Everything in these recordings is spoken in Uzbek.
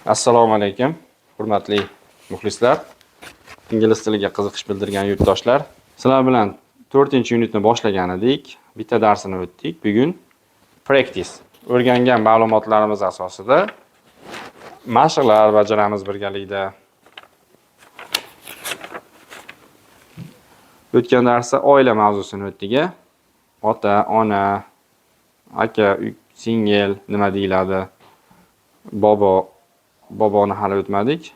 Assalomu alaykum, hurmatli muxlislar, ingliz tiliga qiziqish bildirgan yurtdoshlar. Sizlar bilan 4-unitni boshlagan edik. Bitta darsini o'tdik. Bugun practice, o'rgangan ma'lumotlarimiz asosida mashqlar bajaramiz birgalikda. O'tgan darsda oila mavzusini o'tdik. Ota, ona, aka, singil nima deyiladi? Bobo, boboni hali o'tmadik.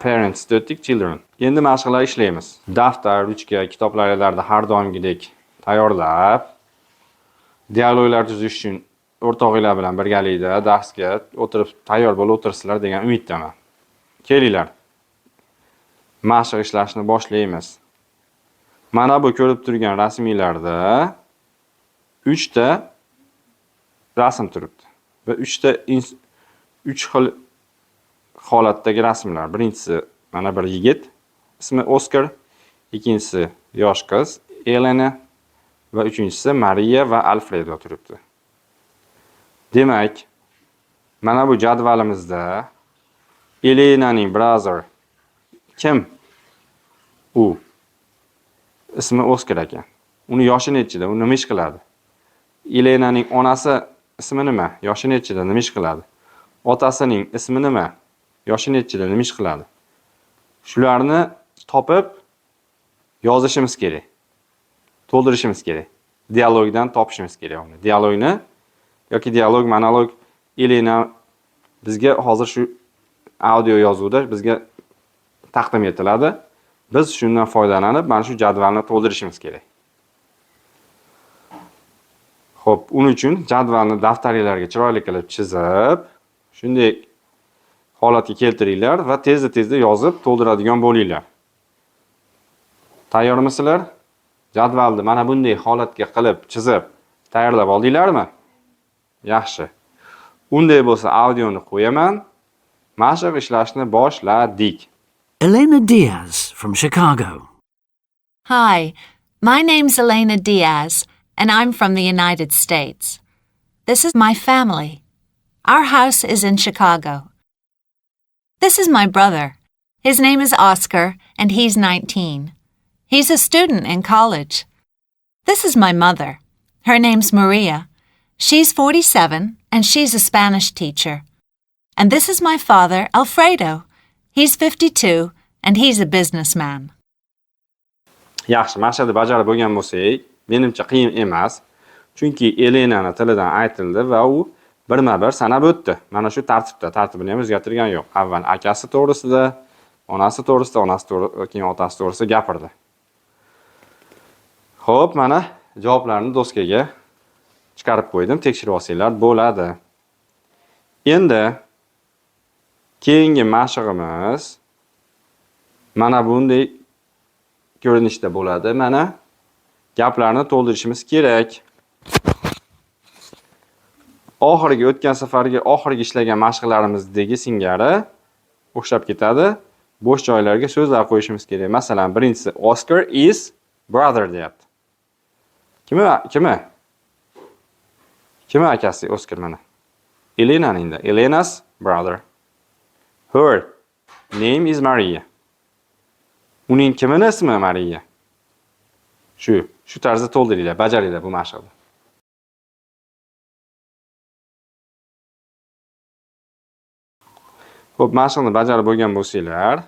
Parents o'tdik, children. Endi mashqlar ishlaymiz. Daftar, ruchka, kitoblarni har doimgidek tayyorlab, dialoglar tuzish uchun o'rtog'inglar bilan birgalikda darsga o'tirib tayyor bo'lib o'tiribsizlar degan umiddaman. Kelinglar. Mashq ishlashni boshlaymiz. Mana bu ko'rib turgan rasmlarda 3 ta rasm turibdi va 3 ta 3 xil holatdagi rasmlar. Birinchisi mana bir yigit, ismi Oskar, ikkinchisi yosh qiz Elena va uchinchisi Mariya va Alfredo turibdi. Demak, mana bu jadvalimizda Elenaning brother kim? U ismi Oskar ekan. Uni yoshi nechida? U nima ish qiladi? Elenaning onasi ismi nima? Yoshi nechida? Nima ish qiladi? Otasining ismi nima? Yoshi nechida? Nima ish qiladi? Shularni topib yozishimiz kerak. To'ldirishimiz kerak. Dialogdan topishimiz kerak uni. Dialogni yoki dialog, monolog Elena bizga hozir shu audio yozuvda bizga taqdim etiladi. Biz shundan foydalanib mana shu jadvalni to'ldirishimiz kerak. Xo'p, uning uchun jadvalni daftaringlarga chiroyli qilib chizib, shunday holatga keltiringlar va tezda-tezda yozib to'ldiradigan bo'linglar. Tayyormisizlar? Jadvalni mana bunday holatga qilib chizib tayyorlab oldinglarmi? Yaxshi. Unday bo'lsa audioni qo'yaman. Mashq ishlashni boshladik. Elena Diaz from Chicago. Hi, my name's Elena Diaz, and I'm from the United States. This is my family. Our house is in Chicago. This is my brother. His name is Oscar, and he's 19. He's a student in college. This is my mother. Her name's Maria. She's 47, and she's a Spanish teacher. And this is my father, Alfredo. He's 52, and he's a businessman. Yaxshi, mana shu yerda bajarib bo'lgan bo'lsak, menimcha qiyin emas. Chunki Elenani tilidan aytildi va u birma-bir sanab o'tdi. Mana shu tartibda, tartibini ham o'zgartirgan yo'q. Avval akasi to'g'risida, onasi to'g'risida, onasi to'g'ri, keyin otasi to'g'risida gapirdi. Xo'p, mana javoblarni doskaga chiqarib qo'ydim, tekshirib olsanglar bo'ladi. Endi keyingi mashig'imiz mana bunday ko'rinishda bo'ladi. Mana gaplarni to'ldirishimiz kerak. Oxirgi o'tgan safargi oxirgi ishlagan mashqlarimizdagi singari o'xshab ketadi. Bo'sh joylarga so'zlar qo'yishimiz kerak. Masalan, birinchisi Oscar is brother deyapti. Kimi? Kimi? Kimi akasi Oscar mana? Elenaningda. Elena's brother. Her name is Maria. Uning kimini ismi Maria? Shu tarzda to'ldiringlar, bajaringlar bu mashqni. Xo'p, mashqni bajarib bo'lgan bo'lsanglar,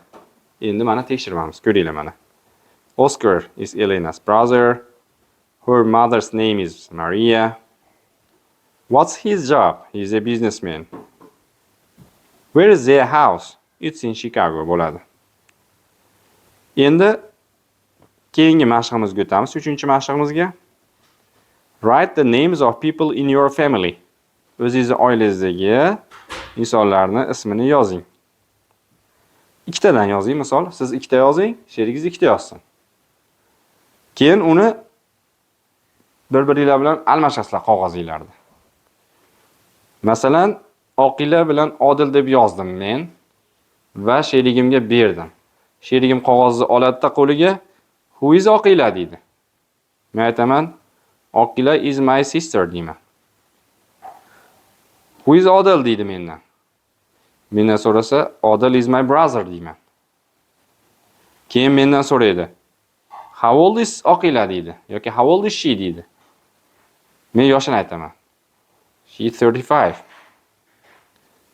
endi mana tekshiramiz. Ko'ringlar mana. Oscar is Elena's brother. Her mother's name is Maria. What's his job? He's a businessman. Where is their house? It's in Chicago bo'ladi. Endi keyingi mashqimizga o'tamiz, 3-mashqimizga. Write the names of people in your family. O'zingizni oilangizdagi insonlarni ismini yozing. Ikkitadan yozing, misol, siz ikkita yozing, sherigingiz ikkita yozsin. Keyin uni bir-biringlar bilan almashasizlar qog'ozinglarda. Masalan, Oqila bilan Odil deb yozdim men va sherigimga berdim. Sherigim qog'ozni oladi-da qo'liga, Who is Oqila deydi. Men aytaman, Oqila is my sister deyman. Who is Odil deydi mendan. Mendan so'rasa, Odil is my brother deyman. Keyin mendan so'raydi. How old is Oqila deydi yoki how old is she deydi. Men yoshini aytaman. She 35.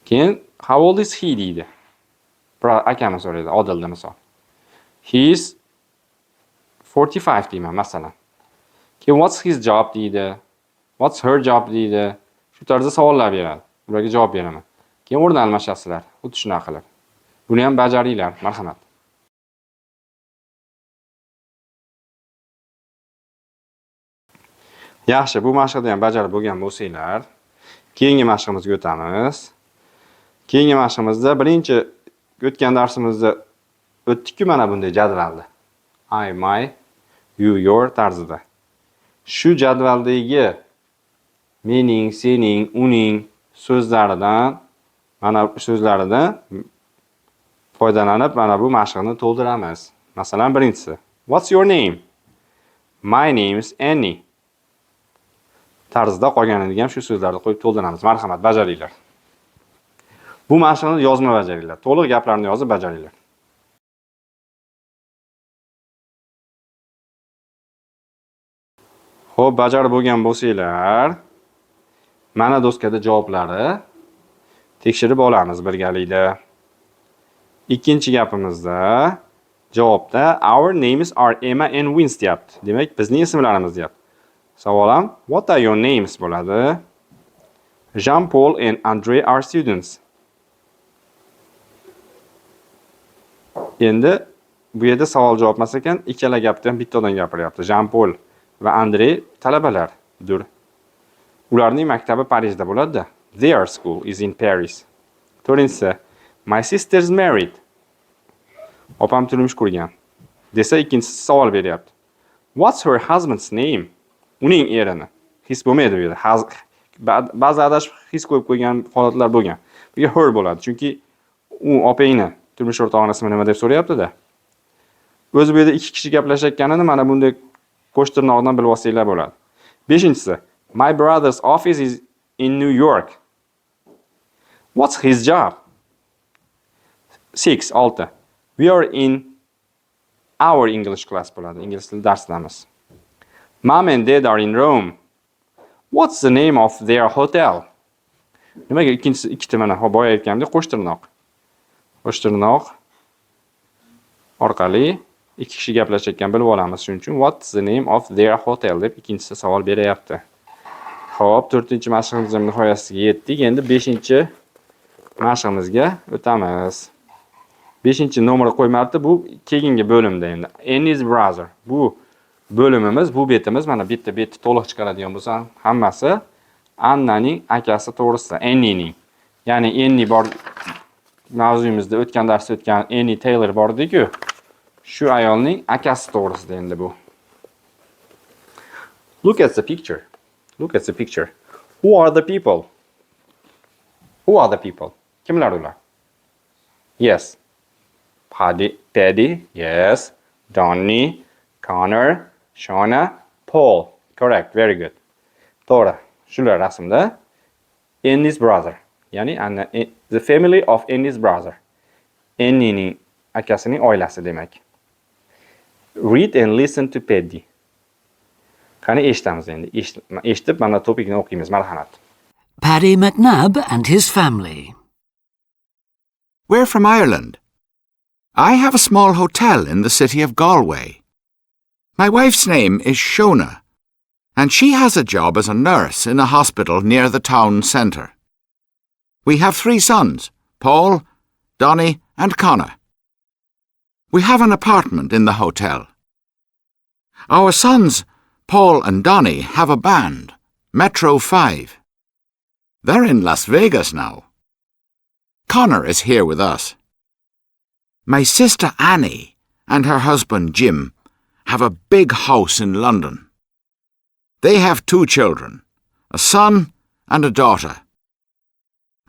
Keyin how old is he deydi. Akamni so'raydi, Odilni misol. He is 45 deyman masalan. Keyin what's his job deydi. What's her job deydi. Shu tarzda savollar beradi. Ularga javob beraman. Keyin o'rin almashasizlar. Xuddi shunaqa qilib. Buni ham bajaringlar, marhamat. Yaxshi, bu mashqni ham bajarib bo'lgan bo'lsanglar, keyingi mashqimizga o'tamiz. Keyingi mashqimizda birinchi o'tgan darsimizda o'tdik-ku mana bunday jadvalni. I, my, you, your tarzida. Shu jadvaldagi mening, sening, uning so'zlaridan mana so'zlaridan foydalanib mana bu mashqni to'ldiramiz. Masalan, birinchisi. What's your name? My name is Annie. Tarzida qolganiga ham shu so'zlarni qo'yib to'ldiramiz. Marhamat, bajaringlar. Bu mashqni yozma bajaringlar. To'liq gaplarni yozib bajaringlar. Xo'p, bajarib bo'lgan bo'lsanglar, mana doskada javoblari tekshirib olamiz birgalikda. Ikkinchi gapimizda javobda our names are Emma and Vince deyapti. Demak, bizning ismlarimiz deyapti. Savol ham what are your names bo'ladi. Jean-Paul and Andre are students. Endi bu yerda savol javob emas ekan, ikkala gapni ham bittadan gapiryapti. Jean-Paul va Andre talabalardir. Ularning maktabi Parijda bo'ladi. Their school is in Paris. To'rtinchisi, my sister's married. Opam turmush qurgan. Desa ikkinchisi savol beryapti. What's her husband's name? Uning erini. His bo'lmaydi bu yerda. Ba'zi adashib his qo'yib qo'ygan holatlar bo'lgan. Bu yerga her bo'ladi, chunki u opangni turmush o'rtog'ining ismi nima deb so'rayapti-da. O'zi bu yerda ikki kishi gaplashayotganini mana bunday qo'sh tirnoqdan bilib olsanglar bo'ladi. Beshinchisi, my brother's office is in New York. What's his job? 6, 6. We are in our English class bo'ladi. Ingliz tili darsidamiz. Mom and dad are in Rome. What's the name of their hotel? Nimaga ikkinchisi ikkita mana boya aytganimdek qo'sh tirnoq. Qo'sh tirnoq orqali ikki kishi gaplashayotgan bilib olamiz. Shuning uchun what's the name of their hotel deb ikkinchisi savol beryapti. Xo'p, to'rtinchi mashqimizning nihoyasiga yetdik. Endi beshinchi mashqimizga o'tamiz. 5-nomer qo'ymabdi. Bu keyingi bo'limda endi. Annie's brother. Bu bo'limimiz, bu betimiz mana bitta betni to'liq chiqaradigan bo'lsa, hammasi Annaning akasi to'g'risida, Anniening. Ya'ni Annie bor mavzuyimizda o'tgan darsda o'tgan Annie Taylor bor edi-ku. Shu ayolning akasi to'g'risida endi bu. Look at the picture. Look at the picture. Who are the people? Who are the people? Kimlar ular? Yes. Paddy, yes. Donnie, Connor, Shona, Paul. Correct, very good. To'g'ri. Shular rasmda. Annie's brother. Ya'ni the family of Annie's brother. Anniening akasining oilasi demak. Read and listen to Paddy. Qani eshitamiz endi. Eshitib mana topikni o'qiymiz. Marhamat. Paddy McNabb and his family. We're from Ireland. I have a small hotel in the city of Galway. My wife's name is Shona, and she has a job as a nurse in a hospital near the town centre. We have 3 sons, Paul, Donnie and Connor. We have an apartment in the hotel. Our sons, Paul and Donnie, have a band, Metro 5. They're in Las Vegas now. Connor is here with us. My sister Annie and her husband Jim have a big house in London. They have 2 children, a son and a daughter.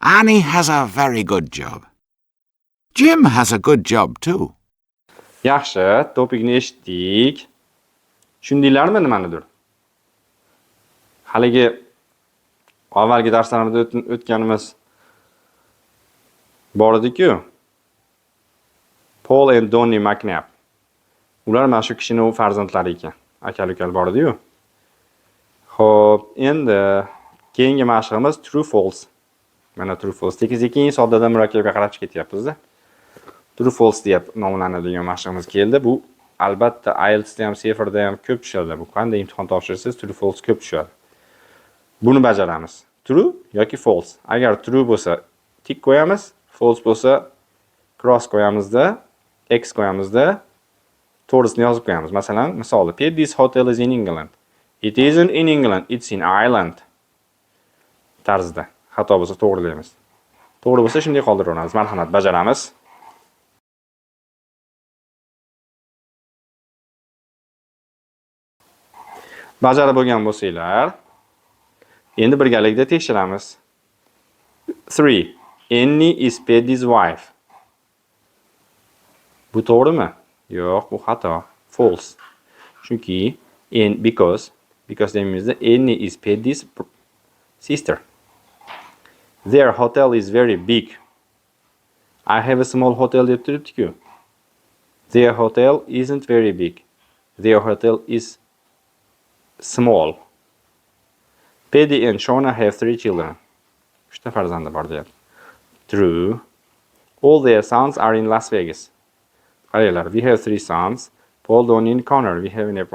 Annie has a very good job. Jim has a good job too. Yaxshi, topikni eshitdik. Tushundinglarmi nimanidir? Haligi avvalgi darslarimizda o'tganimiz Bor edi-ku. Paul and Donny McNabb. Ular mana shu kishini farzandlari ekan. Akal-ukal bor edi-yu. Xo'p, endi keyingi mashqimiz true false. Mana true false. Sekin-sekin soddadan murakkabga qarab ketyapmiz-da. True false deb nomlanadigan mashqimiz keldi. Bu albatta IELTSda ham, CEFRda ham ko'p tushadi. Bu qanday imtihon topshirsangiz true false ko'p tushadi. Buni bajaramiz. True yoki false. Agar true bo'lsa tik qo'yamiz, false bo'lsa cross qo'yamizda, x qo'yamizda, to'g'risini yozib qo'yamiz. Masalan, misoli Paddy's Hotel is in England. It isn't in England, it's in Ireland. Tarzida. Xato bo'lsa to'g'rilaymiz. To'g'ri bo'lsa shunday qoldiraveramiz. Marhamat, bajaramiz. Bajarib bo'lgan bo'lsanglar, endi birgalikda tekshiramiz. 3. Annie is Paddy's wife. Bu to'g'rimi? Yo'q, bu xato. False. Chunki because deymizda Annie is Paddy's sister. Their hotel is very big. I have a small hotel deb turibdi-ku. Their hotel isn't very big. Their hotel is small. Paddy and Shona have 3 children. 3 ta farzandi bor deyapti. True. All their sons are in Las Vegas. Qaranglar, we have 3 sons, Paul, Donny and Connor. We have an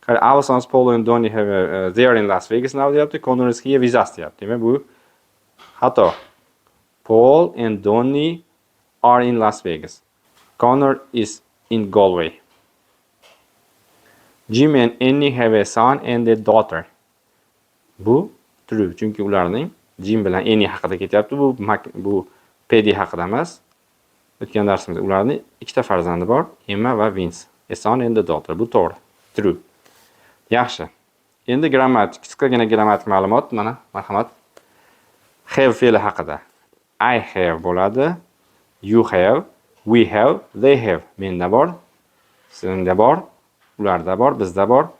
Our sons Paul and Donny have they are in Las Vegas now deyapti. Connor is here with us deyapti. Demak, bu xato. Paul and Donny are in Las Vegas. Connor is in Galway. Jim and Annie have a son and a daughter. Bu true, chunki ularning Jim bilan Annie haqida ketyapti. Bu Paddy haqida emas. O'tgan darsimizda ularning 2 ta farzandi bor, Emma va Vince. A son and a daughter. Bu to'g'ri. True. Yaxshi. Endi grammatik, qisqagina grammatik ma'lumot mana, marhamat. Have fe'li haqida. I have bo'ladi. You have, we have, they have. Menda bor, senda bor, ularda bor, bizda bor.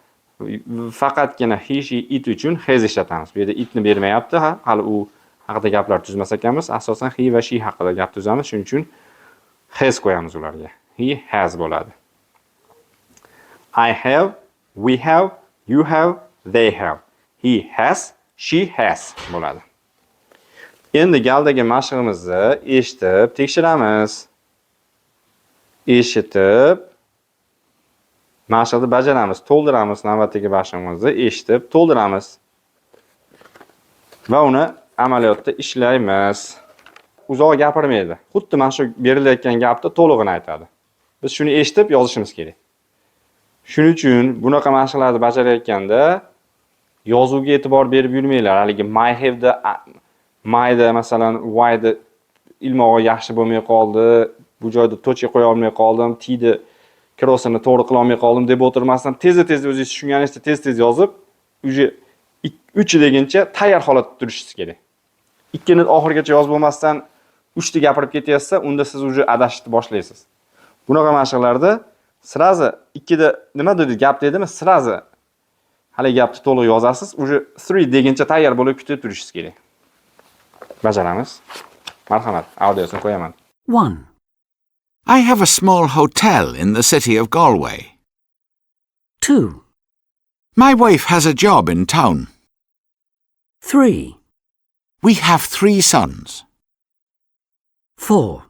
Faqatgina he, she, it uchun has ishlatamiz. Bu yerda itni bermayapti, ha, hali u haqida gaplar tuzmas ekanmiz. Asosan he va she haqida gap tuzamiz. Shuning uchun has qo'yamiz ularga. He has bo'ladi. I have, we have, you have, they have. He has, she has bo'ladi. Endi galdagi mashqimizni eshitib tekshiramiz. Eshitib mashqni bajaramiz, to'ldiramiz navbatdagi mashqimizni eshitib to'ldiramiz. Va uni amaliyotda ishlaymiz. Uzoq gapirmaydi. Xuddi mana shu berilayotgan gapni to'lig'ini aytadi. Biz shuni eshitib yozishimiz kerak. Shuning uchun bunaqa mashqlarni bajarayotganda yozuvga e'tibor berib yurmanglar. Haligi my have da, myda masalan yda ilmog'i yaxshi bo'lmay qoldi, bu joyda tochka qo'ya olmay qoldim, t'ni crossini to'g'ri qila olmay qoldim deb o'tirmasdan tez-tez o'zingiz tushunganingizda tez-tez yozib, уже 3 deguncha tayyor holatda turishingiz kerak. 2 ni oxirigacha yozib bo'lmasdan 3 ni gapirib ketyapsa, unda siz уже adashishni boshlaysiz. Bunaqa mashqlarda sразу 2 da nima dedi gap dedimi, sразу hali gapni to'liq yozasiz, уже 3 deguncha tayyor bo'lib kutib turishingiz kerak. Bajaramiz. Marhamat, audiosini qo'yaman. 1. I have a small hotel in the city of Galway. 2. My wife has a job in town. 3. We have 3 sons. 4.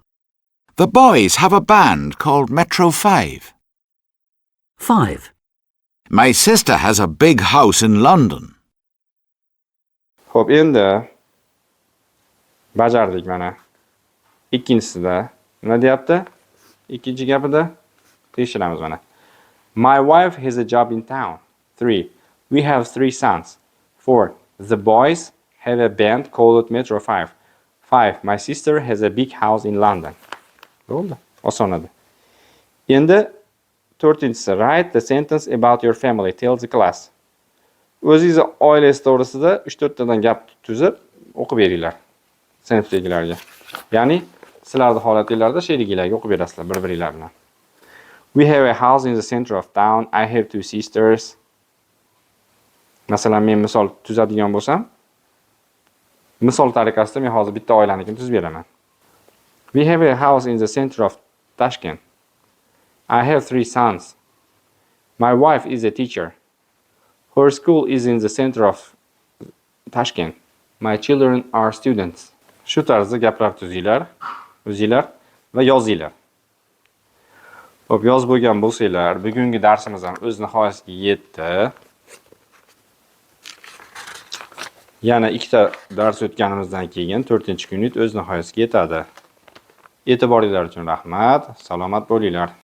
The boys have a band called Metro 5. 5. My sister has a big house in London. Xo'p, endi bajardik mana. Ikkinchisida nima deyapti? Ikkinchi gapida tekshiramiz mana. My wife has a job in town. 3. We have 3 sons. 4. The boys have a band called Metro 5. 5. My sister has a big house in London. Bo'ldi. Oson edi. Endi to'rtinchisi, write the sentence about your family. Tell the class. O'zingiz oilangiz to'g'risida 3-4 tadan gap tuzib o'qib beringlar sinfdagilarga. Ya'ni sizlarning holatinglarda sheriginglarga o'qib berasizlar bir-biringlar bilan. We have a house in the center of town. I have 2 sisters. Masalan, men misol tuzadigan bo'lsam, misol tariqasida men hozir bitta oilanikini tuzib beraman. We have a house in the center of Tashkent. I have 3 sons. My wife is a teacher. Her school is in the center of Tashkent. My children are students. Shu tarzda gaplar tuzinglar, o'zinglar va yozinglar. Xo'p, yozib bo'lgan bo'lsanglar, bugungi darsimiz ham o'z nihoyasiga yetdi. Yana ikkita dars o'tganimizdan keyin 4-kunlik o'z nihoyasiga yetadi. E'tiboringlar uchun rahmat. Salomat bo'linglar.